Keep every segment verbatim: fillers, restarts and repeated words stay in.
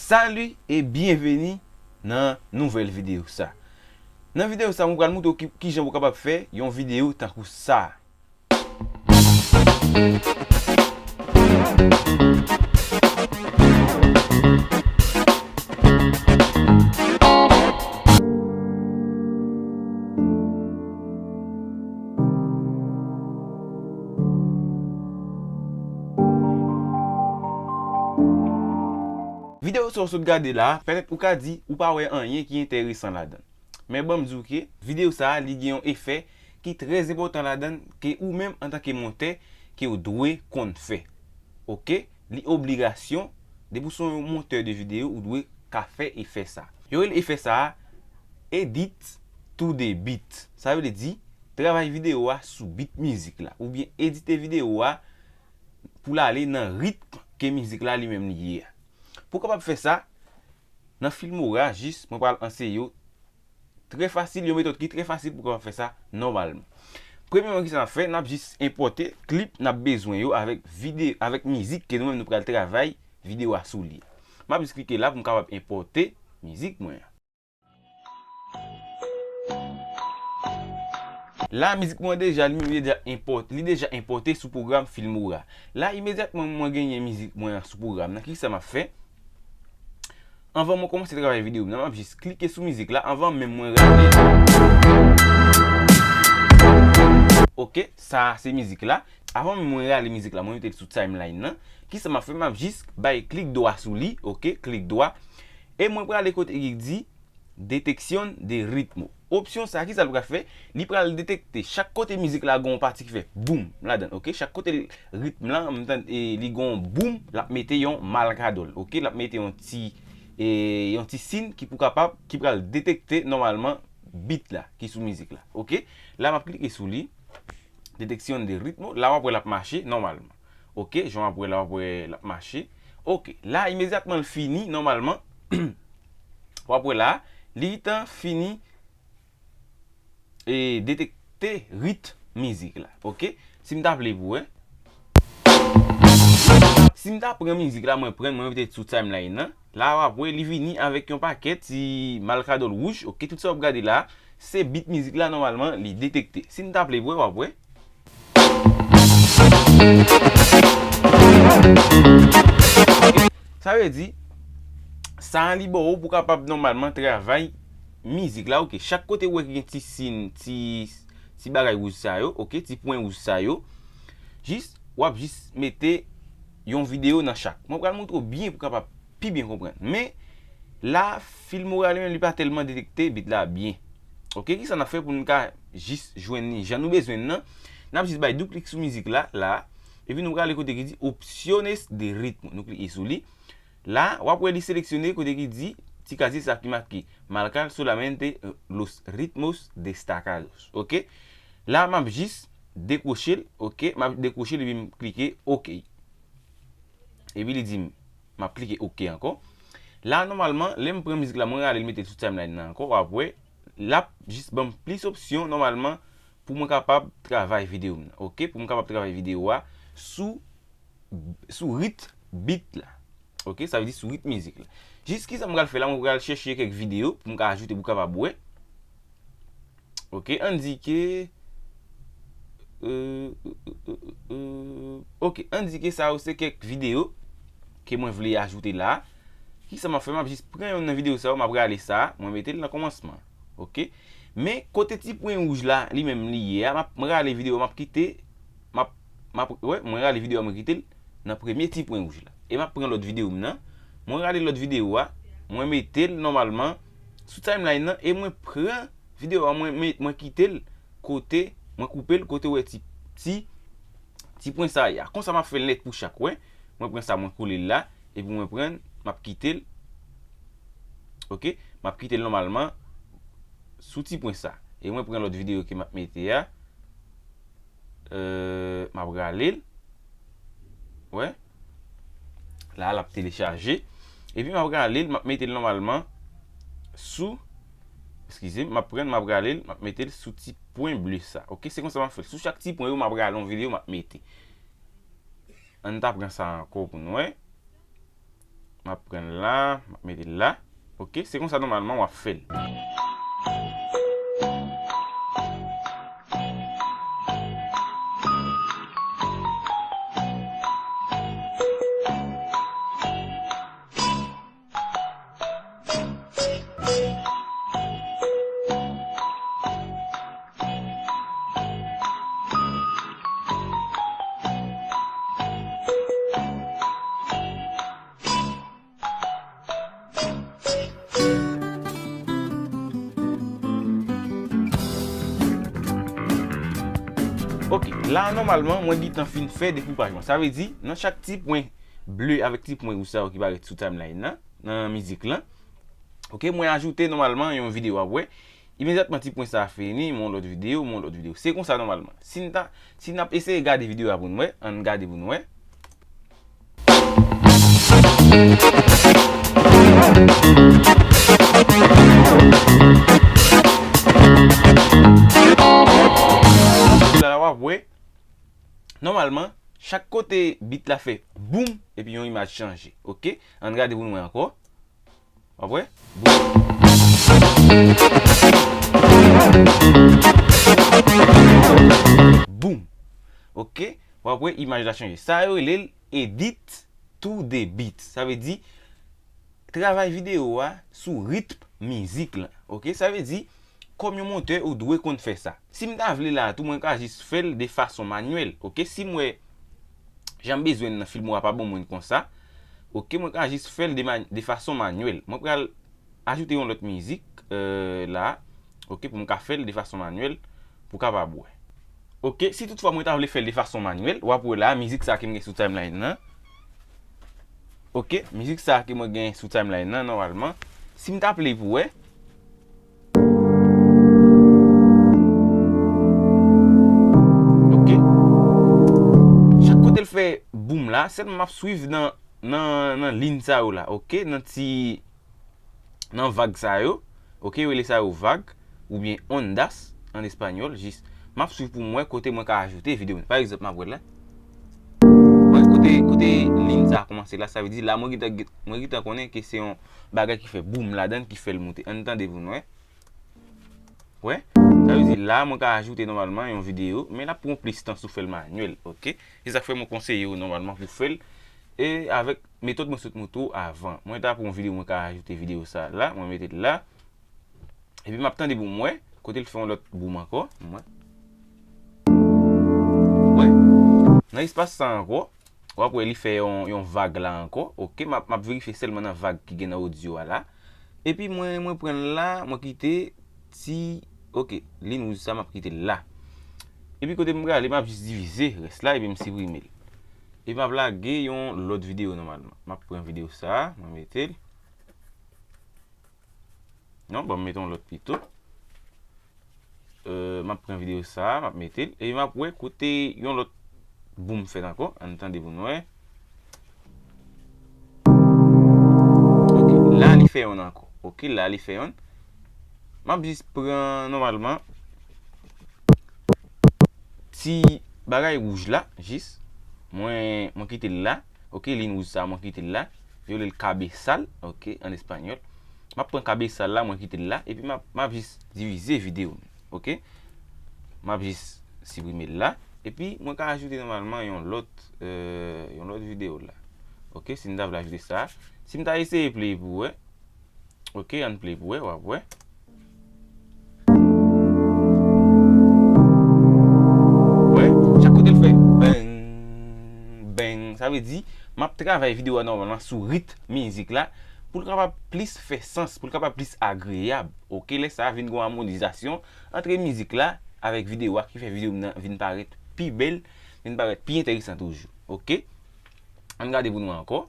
Salut e byenveni nan nouvèl videyo sa. Nan videyo sa, mwen pral montre w ki, kijan ou kapab fè yon videyo tankou sa. Videyo sa w sot gade la, petèt ou ka di ou pa wè anyen ki enteresan ladan l. Men ban m di w ke videyo sa a, li gen yon efè ki trè enpòtan ladan l, ke ou menm antanke montè, ke w dwe konn fè. Oke? Li obligasyon, depi w se yon montè de videyo, ou dwe ka fè efè sa. Yo rele efè sa a edit to the beat. Sa vle di, travay videyo a sou beat mizik la, oubyen edite videyo a pou l ale nan ritm ke mizik la li menm li ye a. Pou w kapab fè sa, nan Filmora, jis mwen pral anseye w trè fasil, yon metòd ki trè fasil pou w kapab fè sa nòmalman. Premyèman, kisa n ap fè? N ap jis enpòte klip n ap bezwen yo avèk vide-, avèk mizik ke nou menm nou pral travay videyo a sou li. M ap jis klike la pou m kapab enpòte mizik mwen an. La, mizik mwen deja, li menm li deja enpòte, li deja enpòte sou pwogram Filmora. La, imedyatman mwen genyen mizik mwen an sou pwogram nan, kisa m ap fè? Anvan mwen kòmanse travay videyo m nan, m ap jis klike sou mizik la, anvan menm mwen rale. Oke, sa a se mizik la. Avan menm mwen rale mizik la, mwen mete l sou timeline nan. Kisa m ap fè? M ap jis bay klik dwa sou li, oke, klik dwa. E mwen prale kote ki di deteksyon de ritmo. Opsyon sa, kisa l pral fè? Li pral detekte chak kote mizik la gen yon pati ki fè boum ladan l, oke? Chak kote ritm la, m tande, e, li gen yon boum, l ap mete yon malkadòl, oke? L ap mete yon ti, e, yon ti sin ki pou kapab, ki pral detekte nòmalman beat la ki sou mizik la, oke? La, m ap klike sou li. Deteksyon de ritmo. La, w ap wè l ap mache nòmalman. Oke, jan w ap wè la, w ap wè l ap mache. Oke, la, imedyatman l fini nòmalman. W ap wè la, li gentan fini, e, detekte ritm mizik la. Oke, si m ta vle pou wè. Si m ta pran mizik la, mwen pran, mwen mete sou timeline nan. La, w ap wè, li vini avèk yon pakèt ti malkadòl wouj. Oke, tout sa w ap gade la, se beat mizik la nòmalman li detekte. Si n ta vle wè, w ap wè. Sa vle di, sa a li ba w pou kapab nòmalman travay mizik la, oke. Chak kote w wè ki gen ti sin, ti, ti bagay wouj sa yo, oke, ti pwen wouj sa yo, jis, w ap jis mete yon videyo nan chak. Mwen pral montre w byen pou kapab pi byen konprann. Men, la, Filmora li menm, li pa tèlman detekte beat la byen. Oke, kisa n ap fè pou n ka jis jwenn li jan nou bezwen l nan? N ap jis bay doub klik sou mizik la, la. Epi nou prale kote ki di opciones de ritmo. Nou klike sou li. La, w ap wè li seleksyone kote ki di ti kazye sa ki make marcar solamente los ritmos destacados. Oke? La, m ap jis dekwoche l, oke? M ap dekwoche l epi m klike oke. Epi li di m, m ap klike oke ankò. La, nòmalman, lè m pran mizik la, mwen rale l mete l sou timeline nan ankò, w ap wè, l ap jis ban m plis opsyon, nòmalman, pou mwen kapab travay videyo m nan, oke? Pou m kapab travay videyo a sou, sou rit beat la. Oke, sa vle di sou rit mizik la. Jis kisa m pral fè la, mwen pral chèche kèk videyo pou m ka ajoute pou kapab wè. Oke, ann di ke, euh, euh, euh, euh, oke, ann di ke sa yo se kèk videyo ke mwen vle ajoute la. Kisa m ap fè? M ap jis pran yonn nan videyo sa yo, m ap rale sa, mwen mete l nan kòmansman. Oke? Men kote ti pwen wouj la, li menm li ye a, m ap, mwen rale videyo, m ap kite, m ap, m ap, wè, mwen rale videyo a, mwen kite l nan premye ti pwen wouj la. E m ap pran lòt videyo m nan, mwen rale lòt videyo a, mwen mete l nòmalman sou timeline nan, e mwen pran videyo a, mwen, mwen, mwen kite l kote, mwen koupe l kote w wè ti, ti, ti pwen sa a ye a. Konsa m ap fè l nèt pou chak, wè. Mwen pran sa, mwen kole l la, epi mwen pran, m ap kite l. Oke? M ap kite l nòmalman sou ti pwen sa. E mwen pran lòt videyo ke m ap mete a. Euh, m ap rale l. Wè. La, l ap telechaje. Epi m ap rale l, m ap mete l nòmalman sou, eskize m, m ap pran, m ap rale l, m ap mete l sou ti pwen ble sa. Oke, se konsa m ap fè l. Sou chak ti pwen yo, m ap rale yon videyo, m ap mete. Ann ta pran sa ankò pou n wè. M ap pran l la, m ap mete l la. Ok, se konsa nòmalman w ap fè l. Ok, la nòmalman mwen gentan fin fè dekoupaj mwen. Sa vle di, nan chak ti pwen ble avèk ti pwen wouj sa yo ki parèt sou timeline nan, nan mizik lan, ok, mwen ajoute nòmalman yon videyo, w ap wè. Imedyatman ti pwen sa a fini, m yon lòt videyo, m yon lòt videyo. Se konsa nòmalman. Si n ta, si n ap eseye gade videyo a pou n wè, ann gade pou n wè. La, la, w ap wè, nòmalman, chak kote beat la fè boum, epi yon imaj chanje. Ok? Ann gade pou n wè ankò. W ap wè? Boum. Boum. Ok? W ap wè imaj la chanje. Sa yo rele l edit to the beat. Sa vle di, travay videyo a sou ritm mizik lan. Ok? Sa vle di, kòm yon montè, ou dwe konn fè sa. Si m ta vle la tou, mwen ka jis fè l de fason manyèl. Ok? Si m wè jan m bezwen l nan fim ou a pa bon mwen konsa, ok, mwen ka jis fè l de, de fason manyèl. Mwen pral ajoute yon lòt mizik, euh, la, ok, pou m ka fè l de fason manyèl, pou w kapab wè. Ok, si toutfwa mwen ta vle fè l de fason manyèl, w ap wè la, mizik sa ke m gen sou timeline nan. Ok, mizik sa ke mwen gen sou timeline nan, nòmalman, si m ta play pou wè, ok. Chak kote l fè boum la, sèlman m ap swiv nan, nan, nan liy sa yo la, ok? Nan ti, nan vag sa yo, ok? Yo rele sa yo vag, oubyen ondas, an espanyòl, jis. M ap swiv pou m wè kote mwen ka ajoute videyo. Pa egzanp, m ap wè la. Mwen, kote, kote liy sa a kòmanse la, sa vle di la, mwen gentan, mwen gentan konnen ke se yon bagay ki fè boum ladan l, ki fè l moute. Ann tande pou n wè. Wè, sa vle di la, mwen ka ajoute nòmalman yon videyo, men l ap pran plis tan si w fè l manyèl, ok? Se sa k fè mwen konseye w nòmalman pou fè l, e avèk metòd mwen sot montre w avan. Mwen ta pran yon videyo, mwen ka ajoute videyo sa a la, mwen mete l la. Epi m ap tande pou m wè, kote l fè yon lòt boum ankò, m wè. Wè, nan espas sa ankò, w ap wè li fè yon, yon vag la ankò. Ok, m ap, m ap verifye sèlman nan vag ki gen nan odyo a la. Epi mwen, mwen pran l la, mwen kite ti, ok, liy wouj sa, m ap kite l la. Epi kote m prale, m ap jis divize rès la, epi m siprime l. Epi m ap lage yon lòt videyo nòmalman. M ap pran videyo sa, mwen mete l. Non, ban m mete yon lòt pito. Euh, m ap pran videyo sa, m ap mete l, e m ap wè kote yon lòt boum fèt ankò. Ann tande pou n wè. Ok, la li fè yonn ankò. Ok, la li fè yonn. M ap jis pran nòmalman ti bagay wouj la, jis. Mwen, mwen kite l la. Ok, liy wouj sa, mwen kite l la. Yo rele l kabesal, ok, an espanyòl. M ap pran kabesal la, mwen kite l la, epi m ap, m ap jis divize videyo m, ok? M ap jis siprime l la, epi mwen ka ajoute nòmalman yon lòt, euh, yon lòt videyo la. Ok, si m ta vle ajoute sa, si m ta eseye play pou wè, ok, ann play pou wè, w ap wè. Wè, chak kote l fè bang, bang. Sa vle di, m ap travay videyo a nòmalman sou ritm mizik la, pou l kapab plis fè sans, pou l kapab plis agreyab. Ok, lè sa a vin gon amonizasyon ant mizik la avèk videyo a ki fè videyo m nan vin parèt pi bèl, vin parèt pi enteresan toujou. Ok? Ann gade pou nou ankò.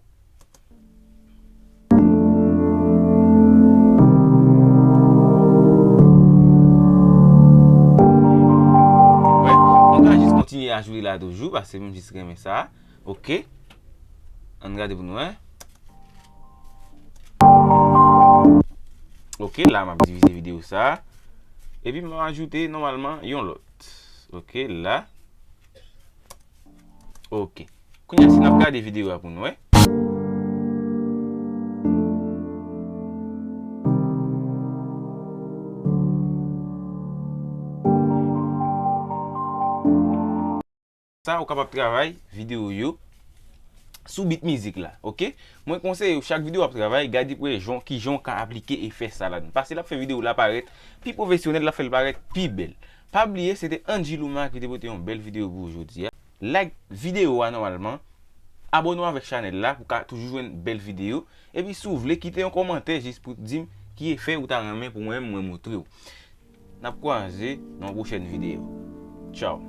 Wè, nou ka jis kontinye ajoute la toujou, paske m jis renmen sa. Ok. Ann gade pou nou wè. Ok, la m ap divize videyo sa. Epi m ap ajoute nòmalman yon lòt. Ok, la. Ok. Kounye a, si n ap gade videyo a pou nou wè. Wè. Sa ou kapab travay videyo yo sou bit mizik la, oke? Mwen konseye w chak videyo w ap travay, gade pou wè jan, ki jan w ka aplike efè sa ladan. Paske l ap fè videyo w la parèt pi pwofesyonèl, l ap fè l parèt pi bèl. Pa bliye, se te Angie Luma ki te pote yon bèl videyo pou ou jodi a. Like videyo a nòmalman, abòne w avèk chanèl la pou w ka toujou jwenn bèl videyo. Epi si w vle, kite yon kòmantè jis pou di m ki efè ou ta renmen pou mwen, mwen montre w. N ap kwaze nan yon pwochèn videyo. Tchaw!